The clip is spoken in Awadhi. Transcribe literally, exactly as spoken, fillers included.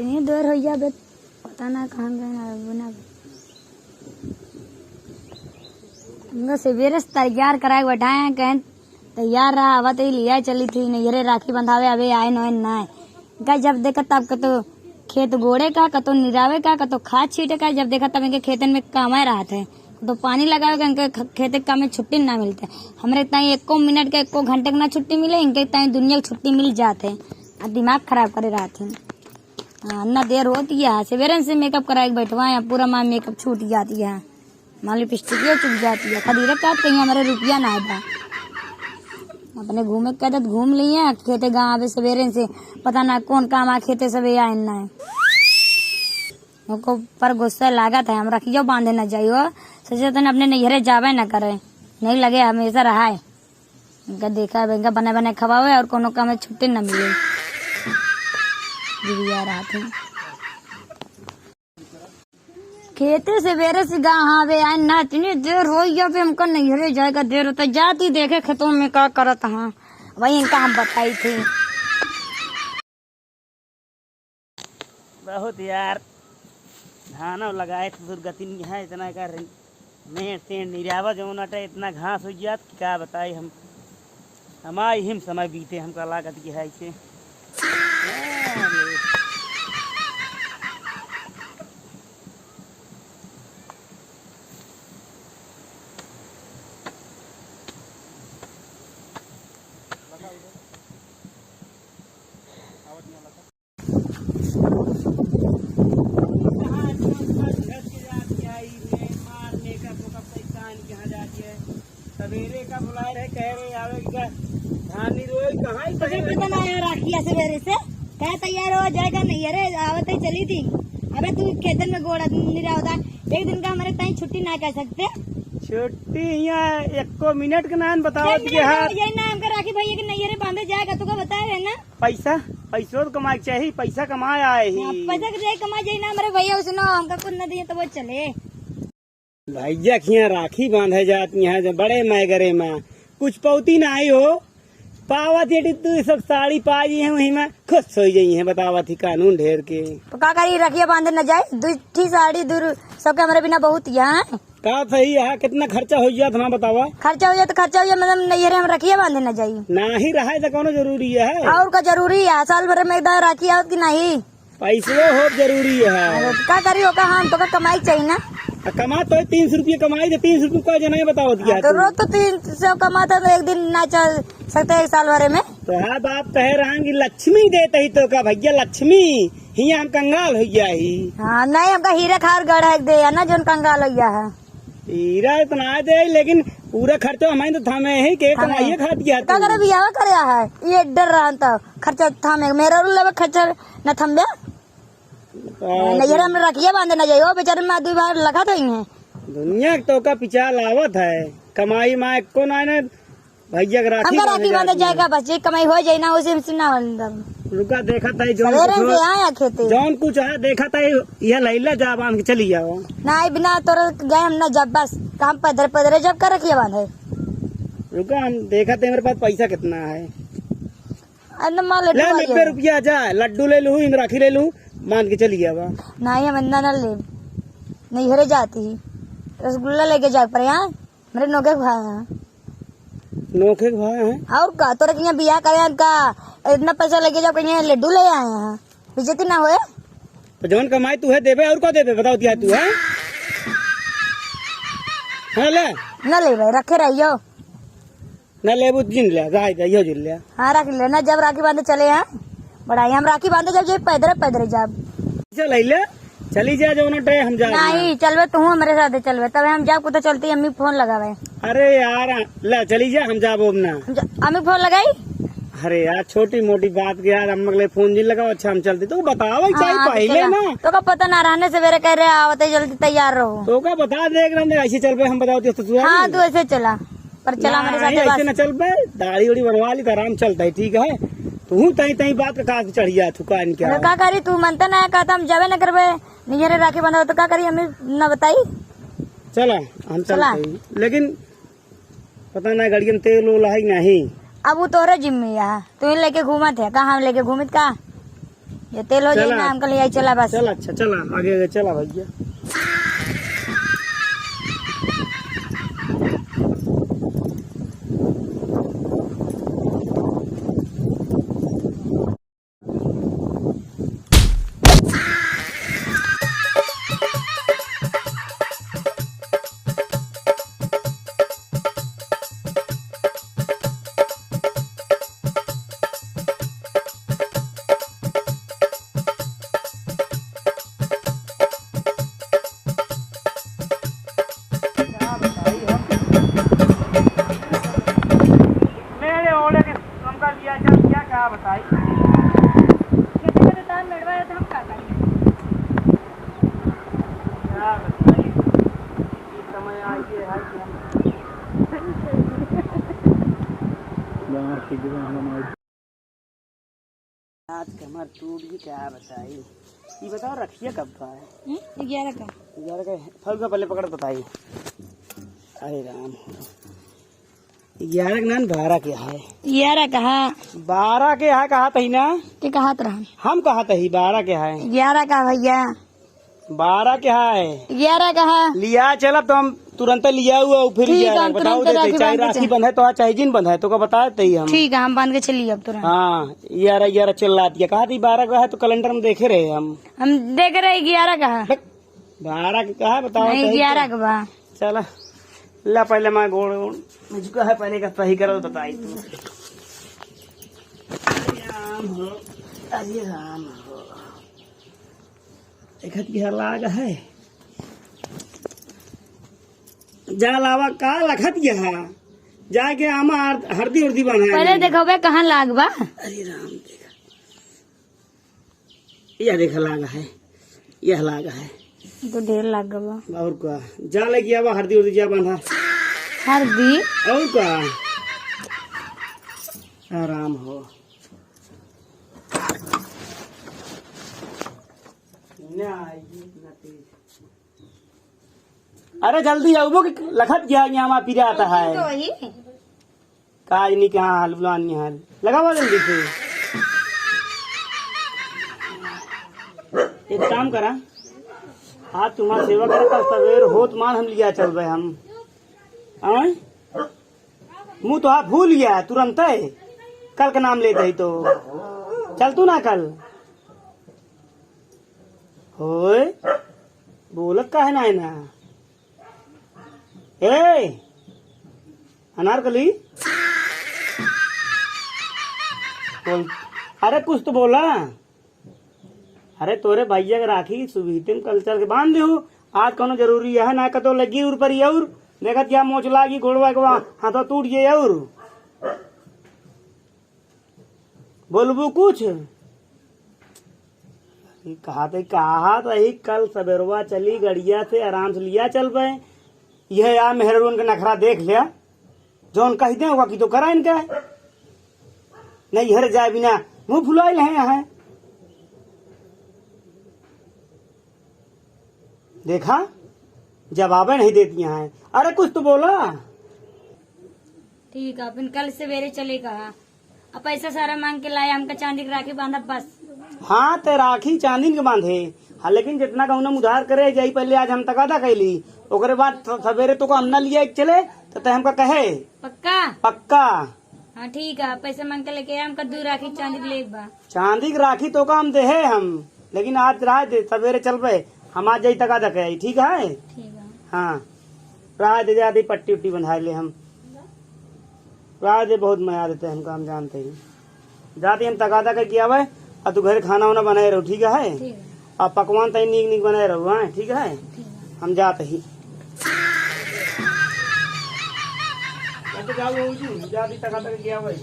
इतनी देर होइ गया बे, पता ना कहाँ गए ना, अब ना। हमका सवेरे से तैयार कराए के बैठाए हैं, कहें तैयार रहा, आवत ही लिया चली थी नैहरे राखी बंधावे, अबे आए नोए ना। इनका जब देखा तब कतो खेत गोड़े का, कतो निरावे का, कतो खाद छीटे का, जब देखा तब इनके खेतन में कामे रहत है, कतो पानी लगावे का, इनके ख-, खेते के काम में छुट्टी ना मिलते। हमरे ताई एको मिनट के, एको घंटे के ना छुट्टी मिले, इनके ताई दुनिया की छुट्टी मिल जात है। आ दिमाग खराब करे रहत है। हाँ, ना देर होती है, सवेरे से मेकअप कराए के बैठवा है, पूरा माँ मेकअप छूट जाती है, माँ लिपस्टिकियो चुक जाती है। खदीरे का कहीं हमारे रुपया ना आए बा। अपने घूमे के कहते तो घूम लिए, खेते गाँव आवे सवेरे से, पता ना कौन काम आ खेते सबे आए ना है। उनको पर गुस्सा लागत है, हम रखियो बांधे ना जाइयो, सोचे तने अपने नैहरे जावे ना करे, नहीं लगे हमेशा रहा है। इनका देखा, अब इनका बने बने खवावे और कोनो काम में छुट्टी न मिले। दीदी आ रहा थे। खेते से बेरे से गा, हाँ बे, आए ना, इतनी देर हो गया बे, हमका नैहरे जाए का देर होता, जाती देखे खेतों में का करत हाँ, वही इनका हम बताई थी। बहुत यार, धान लगाए थे दुर्गति नहीं है, इतना का रे-, मेड़ तेड़ निरावा जौन अटे, इतना घास हो गया कि का बताई हम। हमारी हिम समय बीते, हमका लागत कि है इसे। सवेरे का बुलाए रहे, कह रहे आवे का धान नहीं रोई, कहाँ ही तुझे पता ना आया राखिया सवेरे से? क्या तैयार हो जाएगा नैहरे, आवत ही चली थी। अबे तू खेतन में गोड़ा निरावता, एक दिन का हमारे ताई छुट्टी ना कर सकते? छुट्टी यहाँ एको मिनट के नाम बताओ एक मिनट के हाथ। यही नाम का राखी भैया के नैहरे बांधे जाएगा, तुका बताए है ना? पैसा, पैसो तो कमाए के चाही, पैसा कमाए आए ही। हाँ, पैसा के लिए कमाए जाई ना, हमारे भैया उसने हमका कुछ न दिए तो वो चले। भैया के यहाँ राखी बांधे जाती है जब बड़े मैगरे में, कुछ पौती ना आई हो, पावत ये तू सब साड़ी पाई है, वही में खुश हो जाई है, बतावत ही कानून ढेर के। तो का करी, रखिया बांधे न जाए, दू ठी साड़ी दूर सबके हमारे बिना बहुत यहाँ। का सही है, कितना खर्चा हो गया था ना बतावा? खर्चा हो जाए तो खर्चा हो जाए, मतलब नैहरे हम रखिया बांधे न जाई। नाही रहा है तो कौनो जरूरी है? और का जरूरी है, साल भर में एक दाव राखी आवत कि नहीं? पैसो हो जरूरी है। अरे, का करी, ओका हम तो का कमाई चाहिए ना। आ, कमा तो तीन सौ रुपये कमाई, तो तीन सौ रुपये का जना बताओ दिया हाँ, तो तू। रोज तो तीन सौ कमाता तो एक दिन ना चल सकते एक साल भरे में। तो हाँ, बाप कहे रहा कि लक्ष्मी देते ही तो का भैया, लक्ष्मी हिया हम कंगाल हो गया ही। हाँ, नहीं, हमका हीरा खार गढ़ है दे, है ना, जोन कंगाल हो गया है। हीरा इतना दे, लेकिन पूरा खर्चा हमारे तो थामे ही के हाँ। कमाइए खात गया का तू। करे बियाह करे है, ये डर रहा तो खर्चा थामे, मेरा लेवे खर्चा न थम्बे। और नैहर में रखिए बांधे न जाइयो, बेचारे में दो बार लगा तो ही है। दुनिया के तो का पिछाल आवत है, कमाई माँ एको ना ने भैया के राखी हमका बांधे राखी बांधे जाती है। जाएगा, बस ये कमाई हो जाए ना, उसे हमसे ना अंदर। रुका, देखा था, जौन सवेरे कुछ से हो, आया खेते। जौन कुछ है, देखा था, यह लैला जा बांध के चली जाओ। ना, बिना तोरे गए हम ना जब, बस काम पैदल पैदल जब कर रखिए बांधे। रुका, हम देखा थे, मेरे पास पैसा कितना है। अरे, ना, माँ, लड्डू ले, खाइए। नब्बे रुपया जा, लड्डू ले लूँ, इम राखी ले लूँ, बांध के चली जावा। नहीं, हम इतना ना ले, नैहरे जाती ही। रसगुल्ला लेके जाए पर यहाँ, मेरे नोखे के भाई हैं। नोखे के भाई हैं? और का, तोरे के यहाँ बियाह करे हैं का, इतना पैसा लेके जाओ, कहीं लड्डू ले आए हैं, बेइज्जती ना होए? तो जौन कमाई तू है देबे, और का देबे, बताओ दिया तू है? हाँ, ले। ना ले भाई, रखे रहियो। ना लेबू जिन ले, राय दे, यो जिन ले। हाँ, रख ले ना, जब राखी बांधे चले हैं, बड़ाई हम राखी बांधे जब जे पैदल, पैदल जाब। चल ले, चली जा, जो ना टय हम जा। नहीं, चलबे तू हमरे साथे चलबे, तब हम जाब, कुछ चलती अम्मी फोन लगावे। अरे यार, ले चली जा, हम जाबो अब ना। हम जा-, अम्मी फोन लगाई? अरे यार, छोटी मोटी बात के यार, हम अगले फोन जिन लगाओ, अच्छा हम चलते, तो बतावे हाँ, चाहिए हाँ, तो पहले चला। ना। तो का पता ना रहने से मेरे कह रहे आवते जल्दी तैयार रहो। तो का बता दे, एक रंग ऐसे चलबे, हम बताओ तो तू हाँ, तू ऐसे चला। पर चला ना, हमारे साथ ऐसे बस। ना चल बे, दाढ़ी उड़ी बनवा ली तो आराम चलता है, ठीक है। तू तई तई बात का कास चढ़ गया, थुका इनके अरे आगे। का करी, तू मनते ना कहता, हम जाबे ना करबे, नियरे राखी बंधा तो का करी, हमें ना बताई। चला, हम चला। चलते ही। लेकिन पता ना गाड़ियन तेल ओल है कि नहीं। अब वो तोहरे जिम्मे है, तू ही लेके घूमत है, का हम लेके घूमित का? ये तेल हो जाए चला। ना, हमका ले आई, चला बस। चला, अच्छा, चला, आगे, आगे चला भैया। मेरे ओले के हमका लिया चल, क्या, क्या बताई? किसी को तो तान मेड़वा है तो हम का करें? क्या बताई? ये समय आ गया है कि हम गाँव के ग्राम हमारे आज के हमार टूट गई, क्या बताई? ये बताओ, रखिए कब का है? हम्म, ग्यारह का। ग्यारह का है। फल का पहले पकड़, बताई। अरे राम, ग्यारह के ना, बारह के है। ग्यारह का है। बारह के है, कहा तही ना? के कहा तरह? हम कहा तही, बारह के है। ग्यारह का भैया। बारह के है। ग्यारह का है। लिया चलब तो हम तुरंत लिया हुआ, फिर ठीक, ग्यारह हम बताओ तुरंत देते, राखी चाहे बांध के राखी चल- बंधे तो, चाहे जिन बंधे तो का बता देते ही हम। ठीक है, हम बांध के चलिए अब तुरंत। हाँ, ग्यारह, ग्यारह चिल्ला दिया। कहा थी बारह का है तो कैलेंडर में देखे रहे हम। हम देख रहे ग्यारह का है। बक, बारह का है, बताओ नहीं, सही ग्यारह तो। का बा। चला, ला पहले मैं गोड़, गोड़ मुझको है पहले का सही करो, बताई तू। अरे राम हो, अरे राम हो। देखत की लाग है। जा लावा का लखत गया है। जाके आमा हर-, हरदी उर्दी बना पहले ले। देखो बे कहाँ लाग बा। अरे राम, देखा। यह देखा लाग है। यह लाग है। ये तो ढेर लाग बा। और का? जा ले गया बा हरदी उर्दी जा बना। हरदी? और का? आराम हो। ना आइए, ना तेज। अरे जल्दी आउबो कि लखत गया, यहाँ वहाँ पिरात है। तो वही। काज नहीं कहाँ हाल बुलान नहीं हाल। लगावा जल्दी से। एक काम करा, आज तुम्हारा सेवा करे, कल सवेर होत मान हम लिया चलबे हम। आय? मुँह तो आप भूल गया तुरंत है, कल का नाम लेते ही तो। चल तू ना कल। होय, बोलत काहे ना है ना? ए, अनारकली, बोल, अरे कुछ तो बोला। अरे तोरे भैया के राखी सुबीते में कल चल के बांध दिहू। आज कौनो जरूरी है ना, कतो लगी उर पर और देखत या मोच लागी गोड़वा के वहाँ हाथों टूट गए और बोलबू कुछ? अरे कहा थे, कहा तो ही कल सबेरवा चली गड़िया से आराम से लिया चलबे। यह या मेहररुन के नखरा देख लिया। जौन कह दे, वकी तो करा इनका। नहीं, हर जाए बिना मुँह फुलाइल है यहाँ। देखा, जवाबे नहीं देती हैं। अरे, कुछ तो बोला। ठीक है, अपन कल सवेरे चले कहा। अब पैसा सारा मांग के लाए, हमका चांदी के राखी बांधब बस। हाँ, ते राखी चांदी के बांधे। हाँ, लेकिन जितना कहूँ ना उधार करे जाई, पहले आज हम तकादा कैली, ओकरे बाद स-, सवेरे तो को हम ना लिया के चले, तो ते हमका कहे। पक्का? पक्का। हाँ, ठीक है, पैसा मांग के लेके आए, हमका दू राखी चांदी के लेब बा। चांदी के राखी तो का हम देहे हम, लेकिन आज रह दे, सवेरे चलबे, हम आज जाई तकादा के आई, ठीक है? ठीक है। हाँ, रह दे, जाती पट्टी उट्टी बंधाए ले हम। रह दे, बहुत मया देते हमका, हम जानते ही। जाती हम तकादा के किया भाई, और तू घरे खाना वाना बनाए रहो, ठीक है? ठीक है। और पकवान तई नीक नीक बनाए रहो, हाँ, ठीक है? ठीक है। हम जाते ही। जाते जाओ, जाती तकादा के किया भाई।